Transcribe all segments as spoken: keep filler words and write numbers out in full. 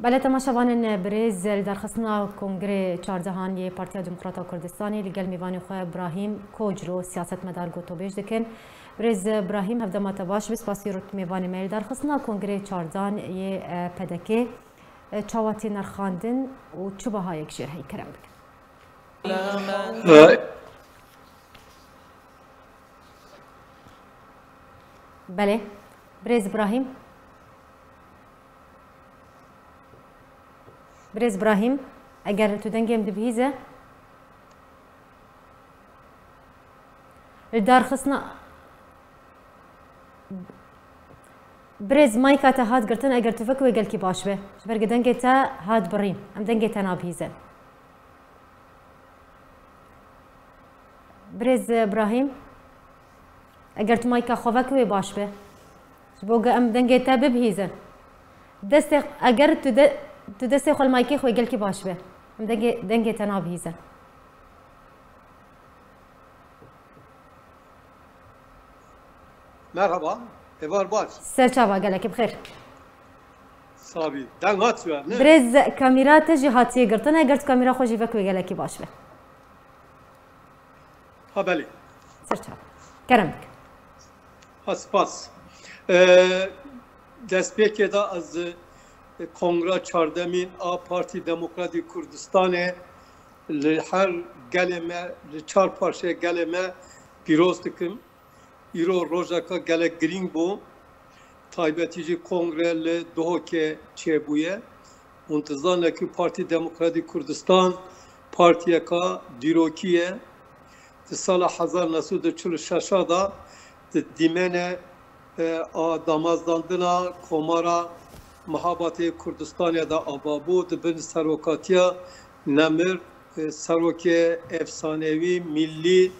Belê temaşevanên birêz, li darxistina Kongrê çardehan yê Partiya Demokrata Kurdistanê li gel mêvanê xwe Birahîm Koclo, siyasetmedar, gotobêj dikin. Birêz Birahîm, hevdema te baş be, spasî rût mêvanê me li darxistina Kongrê çardehan yê, e, P D K, e, çawa tê nerxandin û çi bahayek jê heye, kerem bikin. Belê. Birêz Birahîm. Birêz Birahîm, eger tu dengê min dibihîze. Li darxistina Birêz, mayka te hat girtin, eger tu vek wê gelkî baş be. Ji ber ku dengê te hat birîn. Em dengê te nabihîzin. Birêz Birahîm, eger tu mayka xwe vek wê baş be. Ji bo ku em dengê te bibihîzin. Destê, eger tu de, tu destê xwe li maykê xwe gelkî baş be. Em dengê, dengê te nabihîzin. Merhaba, êvar baş. Serçava, gelekî bi xêr. Sabî, deng hat ji we, ne? Birêz, kamîra te jî hatiye girtin, eger tu kamîra xwe jî vek wê gelekî baş be. Ha, belê. Serçava. Kerem bike. Ha, spas. Ee, destpêkê de ez, e, Kongra çardemîn a Partî Demokratî Kurdistanê li her gelê me, li çar parçeyê gelê me pîroz dikim. Îro rojeka gelek girîng bû. Taybetî jî kongre li Duhokê çêbûye. Hûn dizanin ku Partî Demokratîk Kurdistan partiyeka dîrokî ye. Di sala hezar neh sed û çil û şeş de di dîmenê, e, a damazdandina Komara Mihabatê Kurdistanê de ava bû. Di bin serokatiya Nemir, e, serokê efsanewî, millî,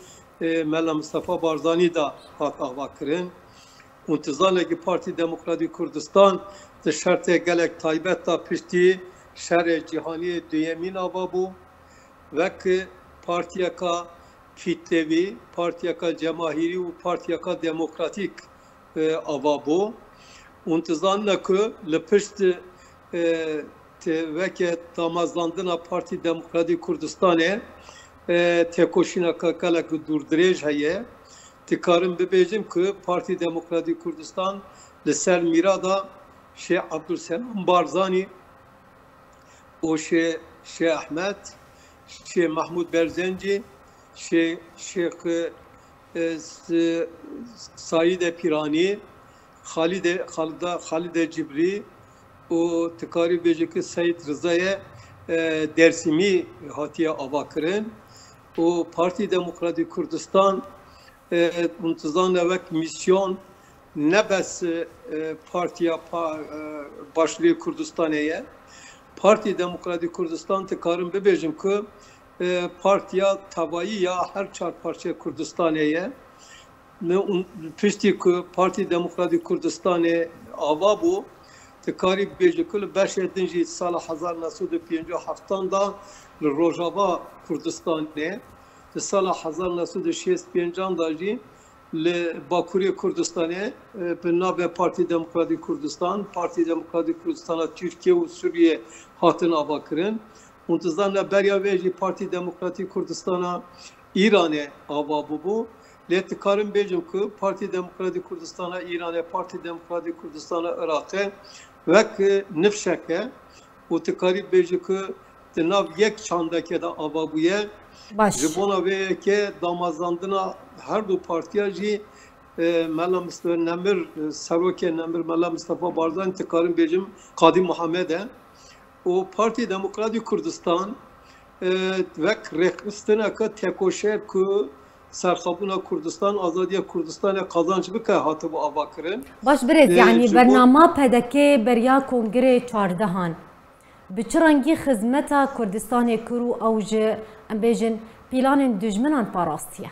e, Mela Mistefa Barzanî de hat avakirin. Hûn dizanin ku Partî Demokratîk Kurdistan di şertê gelek taybet de piştî Şerê Cîhanî Duyemîn ava bû. Wek partiyeka kitlevî, partiyeka cemahîrî û partiyeka demokratîk, e, ava bû. Hûn dizanin ku li pişt, e, te-, weke damazdandina Partî Demokratîk Kurdistanê, e, têkoşîneke gelek dûrdirêj heye. Dikarim bibêjim ku Partî Demokratîk Kurdistan li ser mîrada Şêx Ebdulselam Barzanî û Şê-, Şêx Ehmed, Şêx Mehmûd Berzencî, Şê-, Şêx, e, S-, Saîde Pîranî, Xalîde, Xalida, Xalide Cibrî û dikarî bêje ku Seyîd Rizayê, e, Dêrsimî hatiye avakirin û Partî Demokratîk Kurdistan, e, hûn dizanin wek mîsyon ne bes, e, Partiya Pa-, e, Başûrê Kurdistanê ye. Partî Demokratîk Kurdistan dikarim bibêjim ku, e, partiya tevayî ya her çar parçeyê Kurdistanê ye. Ne, û piştî ku Partî Demokratîk Kurdistanê ava bû, dikarî bêje ku li beşê din jî sala hezar neh sed û pêncî û heftan de li Rojava Kurdistanê, di sala hezar neh sed û şêst û pêncan de jî li Bakurê Kurdistanê, e, bi navê Partî Demokratîk Kurdistan, Partî Demokratîk Kurdistana Tirkiye û Sûriye hatin avakirin. Hûn dizanin beriya wê jî Partî Demokratîk Kurdistana Îranê ava bûbû. Lê dikarim bêjim ku Partî Demokratîk Kurdistana Îranê, Partî Demokratîk Kurdistana Iraqê wek nifşek e û dikarî bêjî ku di nav yek çandekê de ava bûye. Baş. Ji bona vê yekê damazandina her du partiya jî, e, Mela Mist-, Nemir, e, serokê Nemir Mela Mistefa Barzanî, dikarim bêjim Kadî Muhammed e. Û Partî Demokratîk Kurdistan, e, wek rêxistineke têkoşer ku serxwebûna Kurdistan, azadiya Kurdistanê qazanc bike, hatibû avakirin. Baş birêz, e, yanî ji bo- bernama P D K beriya Kongrê çardehan bi çi rengî xizmeta Kurdistanê kir û ew ji, em bêjin, pîlanên dijminan parastiye?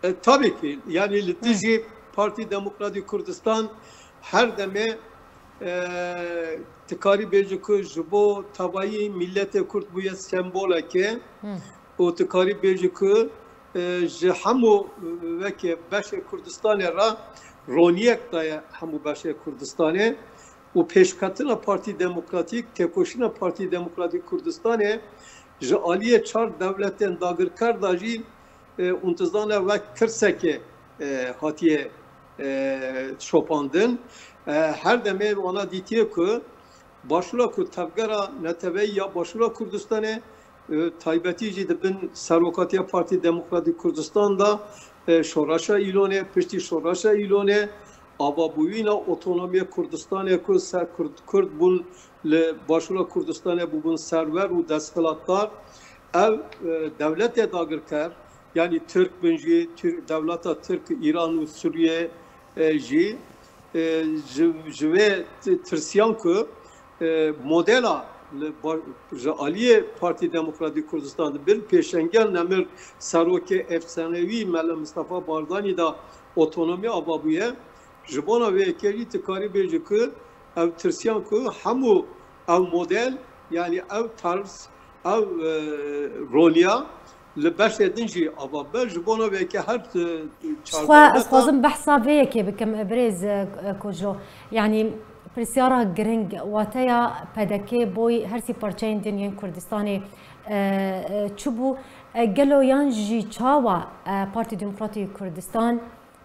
E, tabii ki, yani li Hı. dijî Partî Demokratîk Kurdistan her demê, e, dikarî bêjî ku ji bo tevayî milletê Kurd bûye sembolekê Hı. û dikarî bêjî ku, e, ji hemû, e, weke beşê Kurdistanê re roniyek daye hemû beşê Kurdistanê. û pêşketina Partî Demokratîk, têkoşîna Partî Demokratîk Kurdistanê ji aliyê çar dewletên dagirker de jî, e, û tu zane wek tirsekê, e, hatiye, e, şopandin. E, her demê wana dîtiye ku Başûra ku tevgera neteweyî ya Başûra Kurdistanê, e, taybetî jî di bin serokatiya Partî Demokratîk Kurdistan de, e, Şoreşa Îlonê, piştî Şoreşa Îlonê, avabûyîna otonomiyê Kurdistanê ku ser Kurd, Kurd bûn li Başûra Kurdistanê bûbûn serwer û desthilatdar, ev, e, dewletê dagirker, yanî Tirk bin jî, Tir-, dewleta Tirk, Îran û Sûriye, e, jî, e, ji, ji vê ti-, tirsiyan ku, e, modela li ba-, ji aliyê Partî Demokratîk Kurdistan di bin pêşengiya nemir serokê efsanewî Mele Mistefa Barzanî de otonomî ava bûye, ji bona vê yekê jî tu karî bêjî ku ev tirsiyan ku hemû ev model, yanî ev tarz, ev, e, roniya li beşê din jî ava be, ji bona vê yekê her, e, çar Xwe, ez dewleta dixwazim behsa vê yekê bikim, birêz, e, Koclo. Yanî pirsyara giring, wateya P D K boy her sî parçeyên din yên Kurdistanê, e, e, çi bû? E, gelo yan jî çawa, e, Partî Demokratîk Kurdistan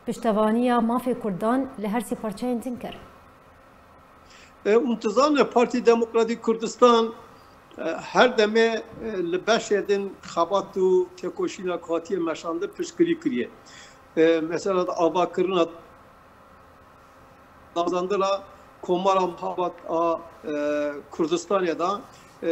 piştevaniya mafê Kurdan li her sî parçeyên din kir? E, û tu zane Partî Demokratîk Kurdistan, e, her demê, e, li beşê din xebat û têkoşîna ku hatiye meşandin piştgirî kiriye. E, mesela avakirina damezandina Komara Mihabat a, e, Kurdistanê de, e,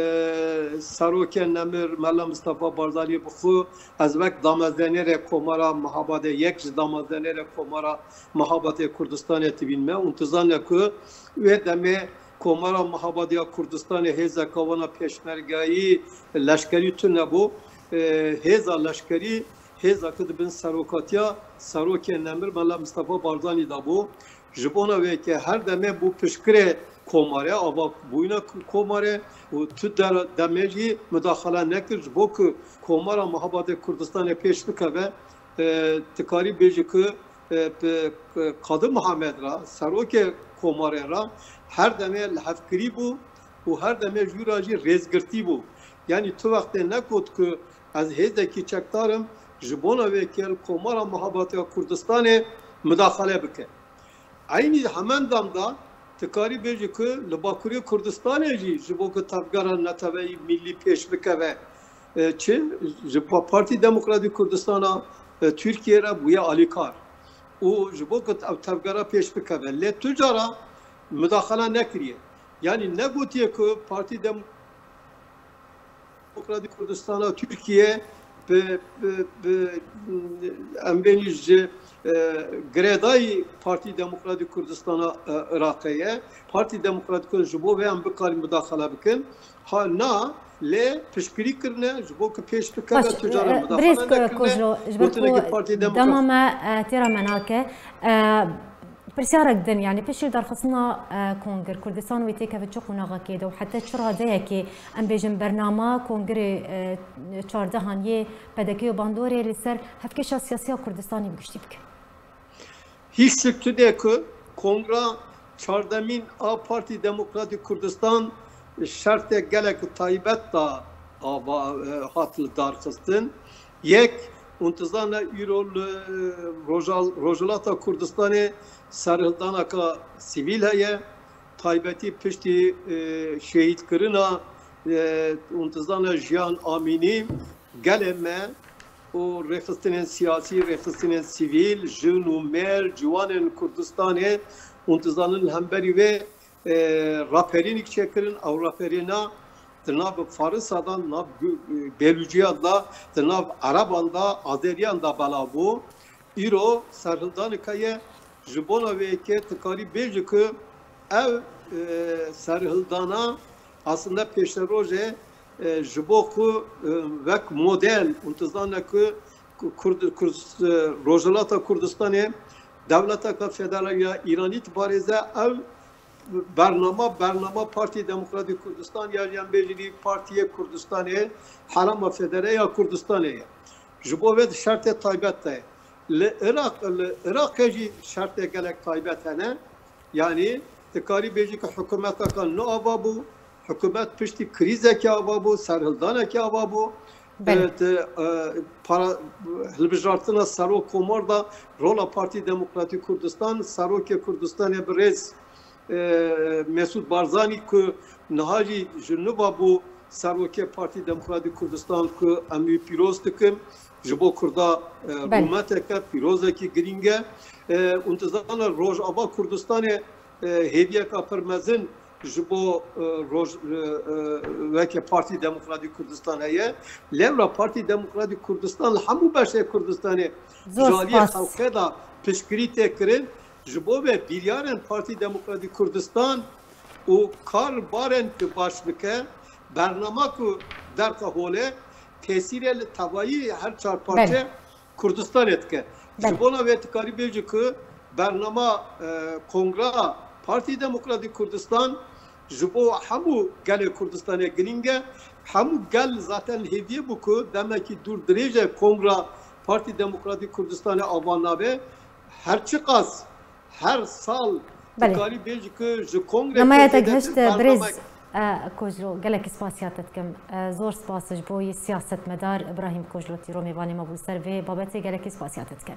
serokê nemir Mela Mistefa Barzanî bi xwe ez wek damezdenêrê Komara Mihabadê, yek ji damezdenêrê Komara Mihabatê Kurdistanê tibînme û tu zane ku wê demê Komara Mihabadiya Kurdistanê hêzeka wana pêşmergeyî, leşkerî tune bû. E, hêza leşkerî, hêza ku di bin serokatiya serokê nemir Mela Mistefa Barzanî de bû. Ji bona vê yekê her demê bû piştgirê Komarê, ava bûyîna Komarê û tu der-, demê jî mudaxele nekir, ji bo ku Komara Mihabadê Kurdistanê pêş bikeve, e, tu karî bêjî ku, e, bi, e, Kadî Mihemed re, serokê Komarê re her demê li hevkirî bû û her demê jûra jî rêzgirtî bû. Yanî tu wextê negot ku ez hêzekî çekdar im, ji bona vê yekê li Komara Mihabatiya Kurdistanê mudaxele bike. Eynî hemen dem de tu karî bêjî ku li Bakurê Kurdistanê jî ji bo ku tevgera neteweyî mîllî pêş bikeve, e, çi ji pa-, Partî Demokratîk Kurdistana, e, Tirkiyê re bûye alîkar. Û ji bo ku ev tevgera pêş bikeve. Lê tu cara mudaxele nekiriye. Yanî negotiye ku Partî Dem-, Demokratîk Kurdistana Tirkiye bi, bi, bi, em bênî ji, e, girêdayî Partî Demokratîk Kurdistana, e, Iraqê ye. Partî Demokratîk ji bo vê em bikarîn mudaxele bikin. Ha, na, lê piştgirî kirine, ji bo ku pêş bikeve, Baş, tu cara e, mudaxele birêz Ko-, nekirine. Kojlo, ji ber Gotineke ku Partî dema Demokratîk me, e, têra me nake. E, Pirsyarek din, yanî piştî darxistina, e, kongir, Kurdistan wê têkeve çi qonaxekê de û heta çi radeyekê, em bêjin, bernama kongirê, e, çardehan yê P D K û bandorê li ser hevkêşa siyasiya Kurdistanê bi giştî bike? Hîç şik tune ku kongra çardemîn a Partî Demokratîk Kurdistan şertê gelek taybet da ava, e, hat li darxistin. Yek, hûn dizane îro li Rojal-, Rojhilata Kurdistanê serhildaneka sivîl heye, taybetî piştî, e, şehîdkirina, e, hûn dizane Jiyan Amînî, gelê me û rêxistinên siyasî, rêxistinên sivîl, jin û mêr, ciwanên Kurdistanê, hûn dizanin li hemberî wê e, raperînik çêkirin. Ew raperîna di nav Farisa de, di nav Gu-, Belûciyan de, di nav Ereban de, Azeriyan de belav bû. Îro serhildanika ye, ji bona vê yekê tu karî bêjî ku ev, e, serhildana aslında pêşerojê, e, ji bo ku, e, wek model û tu zane ku Kurd, Kurd, e, Rojhilata Kurdistanê dewleteke federal ya Îranî diparêze, ev bernama, bernama Partî Demokratîk Kurdistan ya jî em bêjin Partiyê Kurdistanê, Herêma Federe ya Kurdistanê ye. Ji bo vê di şertê taybet de ye. Li Iraq, li Iraqê jî şertê gelek taybet hene. Yanî Dikarî bêjî ku hikûmeteka nû ava bû, hikûmet piştî krîzekê ava bû, serhildanekê ava bû. Belê. E, te, e, para, hilbijartina Serok Komar da rola Partî Demokratîk Kurdistan, Serokê Kurdistanê birêz, e, Mesûd Barzanî ku niha jî ji nû va bû Serokê Partî Demokratîk Kurdistan ku em wî pîroz dikin, ji bo Kurda, e, Belê. Rûmeteke pîrozekî girîng e. E, û dizane Rojava Kurdistanê, e, hêviyeka pir mezin ji bo, e, roj-, e, e, weke Partî Demokratîk Kurdistan heye. Lewra Partî Demokratîk Kurdistan li hemû beşê Kurdistanê Zor ji aliyê spas. Xelkê de piştgirî tê kirin. Ji bo vê biryarên Partî Demokratîk Kurdistan û karbarên ku baş bike, bernama ku derxe holê, tesîrê li tevayî her çar parçe Belê. Kurdistanê dike. Belê. Ji bona vê dikarî bêjî ku bernama, e, Kongra Partî Demokratîk Kurdistan ji bo hemû gelê Kurdistanê girîng e. Hemû gel zaten hêviyê bû ku demekî dûr dirêj e Kongra Partî Demokratîk Kurdistanê ava nabe. Her çiqas her sal Belê. Dikarî bêjî ku ji Kongre Namaya te Kurdistanê gihişt, bername birêz, e, Kojlo, gelekî spasiya te dikim. E, zor spas ji bo yî siyasetmedar Îbrahîm Kojlo Tîro mêvanê me bû li ser vê babetê, gelekî spasiya te dikim.